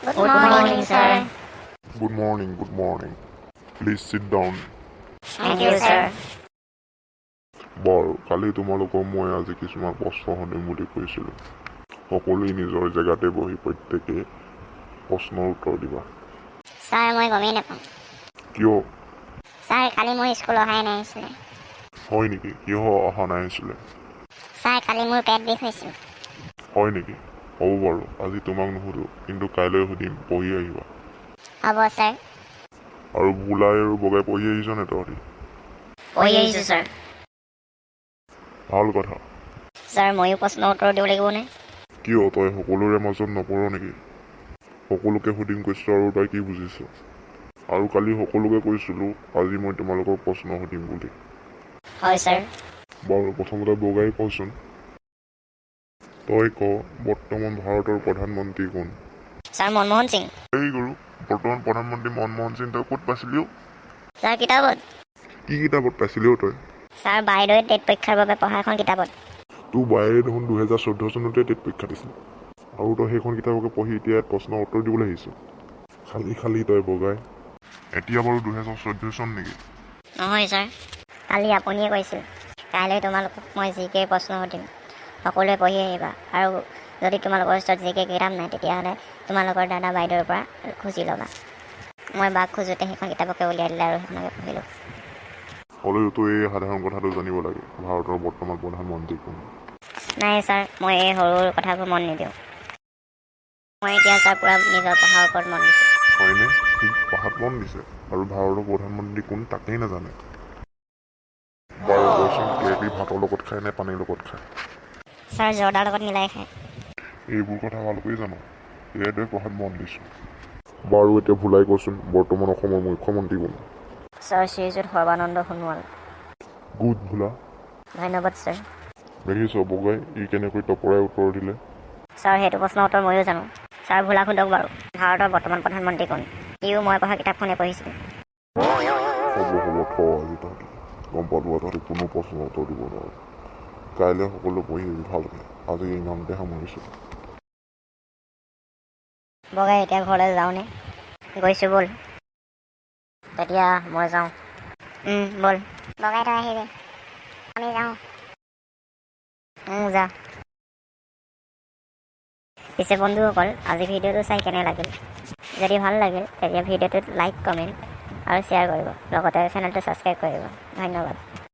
Good morning, sir. Good morning, good morning. Please sit down. Thank you, sir. বাৰু, কালি তোমালোকক মই আজি কিছুমান প্ৰশ্ন সুধিম বুলি কৈছিলোঁ। সকলোৱে নিজৰ জেগাতে বহি প্ৰত্যেকে প্ৰশ্নৰ উত্তৰ দিবা। ছাৰ, মই গমেই নাপাওঁ। কিয়? ছাৰ, কালি মোৰ স্কুল অহাই নাই আছিলে। হয় নেকি? কিয় অহা নাই আছিলে? ছাৰ, কালি মোৰ পেট বিষ হৈছিল। হয় নেকি? হ'ব বাৰু, আজি তোমাক নুসুধো, কিন্তু কাইলৈ সুধিম, পঢ়ি আহিবা। হ'ব ছাৰ। আৰু ভোলাই আৰু বগাই, পঢ়ি আহিছ নে তহঁতি? পঢ়ি আহিছোঁ ছাৰ। ভাল কথা। ছাৰ, ময়ো প্ৰশ্নৰ উত্তৰ দিব লাগিবনে? কিয়, তই সকলোৰে মাজত নপঢ় নেকি? সকলোকে সুধিম কৈছোঁ আৰু তই কি বুজিছ? আৰু কালি সকলোকে কৈছিলোঁ আজি মই তোমালোকক প্ৰশ্ন সুধিম বুলি। হয় ছাৰ। বাৰু, প্ৰথমতে বগাই কচোন, তই ক, বৰ্তমান ভাৰতৰ প্ৰধানমন্ত্ৰী কোন? ছাৰ, মনমোহন সিং। এই গৰু, বৰ্তমান প্ৰধানমন্ত্ৰী মনমোহন সিং তই ক'ত পাইছিলি অ'? ছাৰ, কিতাপত। কি কিতাপত পাইছিলি অ' তই? ছাৰ, বাইদেৱে টেট পৰীক্ষাৰ বাবে পঢ়া এখন কিতাপত। তোৰ বায়েৰে দেখোন 2014 চনতে টেট পৰীক্ষা দিছিল আৰু তই সেইখন কিতাপকে পঢ়ি এতিয়া ইয়াত প্ৰশ্নৰ উত্তৰ দিবলৈ আহিছ। খালি খালি তই বগাই। এতিয়া বাৰু 2014 চন নেকি? নহয় ছাৰ, কালি আপুনিয়ে কৈছিল, কাইলৈ তোমালোকক মই জি কেৰ প্ৰশ্ন সুধিম, সকলোৱে পঢ়ি আহিবা আৰু যদি তোমালোকৰ ওচৰত জি কে কিতাপ নাই, তেতিয়াহ'লে তোমালোকৰ দাদা বাইদেউৰ পৰা খুজি ল'বা। মই বাক খোজোঁতে সেইখন কিতাপকে উলিয়াই দিলে আৰু সেইখনকে পঢ়িলোঁ। হ'লেওতো এই সাধাৰণ কথাটো জানিব লাগে, ভাৰতৰ বৰ্তমান প্ৰধানমন্ত্ৰী কোন। নাই ছাৰ, মই এই সৰু সৰু কথাবোৰ মন নিদিওঁ। মই এতিয়া ছাৰ, পূৰা নিজৰ পঢ়াৰ ওপৰত মন দিছোঁ। হয়নে? সি পঢ়াত মন দিছে আৰু ভাৰতৰ প্ৰধানমন্ত্ৰী কোন তাকেই নাজানে। বাৰু কচোন, গ্ৰেভি ভাতৰ লগত খায় নে পানীৰ লগত খায়? ছাৰ, জৰ্দাৰ লগত মিলাই খায়। এইবোৰ কথা ভালকৈ জানো, সেয়ে তই পঢ়াত মন দিছ। বাৰু, এতিয়া ভোলাই কচোন, বৰ্তমান অসমৰ মুখ্যমন্ত্ৰী কোন? ছাৰ, শ্ৰীযুত সৰ্বানন্দ সোণোৱাল। গুড, ভোলা। ধন্যবাদ ছাৰ। দেখিছ বগাই, ই কেনেকৈ টপৰাই উত্তৰ দিলে? ছাৰ, সেইটো প্ৰশ্নৰ উত্তৰ ময়ো জানো। ছাৰ, ভোলাক সোধক বাৰু, ভাৰতৰ বৰ্তমান প্ৰধানমন্ত্ৰী কোন? সিও মই পঢ়া কিতাপখনেই পঢ়িছিল। হ'ব হ'ব, থ আজি। তহঁতি গম পালো, তহঁতি কোনো প্ৰশ্নৰ উত্তৰ দিব নোৱাৰ। কাইলৈ সকলো পঢ়ি আহিবি ভালকৈ। আজি ইমানতে সামৰিছোঁ। বগাই, এতিয়া ঘৰলৈ যাওঁনে? গৈছোঁ ব'ল। তেতিয়া মই যাওঁ। ব'ল বগাই, তই আহিবি, আমি যাওঁ। যা। পিছে বন্ধুসকল, আজি ভিডিঅ'টো চাই কেনে লাগিল? যদি ভাল লাগিল, তেতিয়া ভিডিঅ'টোত লাইক, কমেণ্ট আৰু শ্বেয়াৰ কৰিব, লগতে চেনেলটো ছাবস্ক্ৰাইব কৰিব। ধন্যবাদ।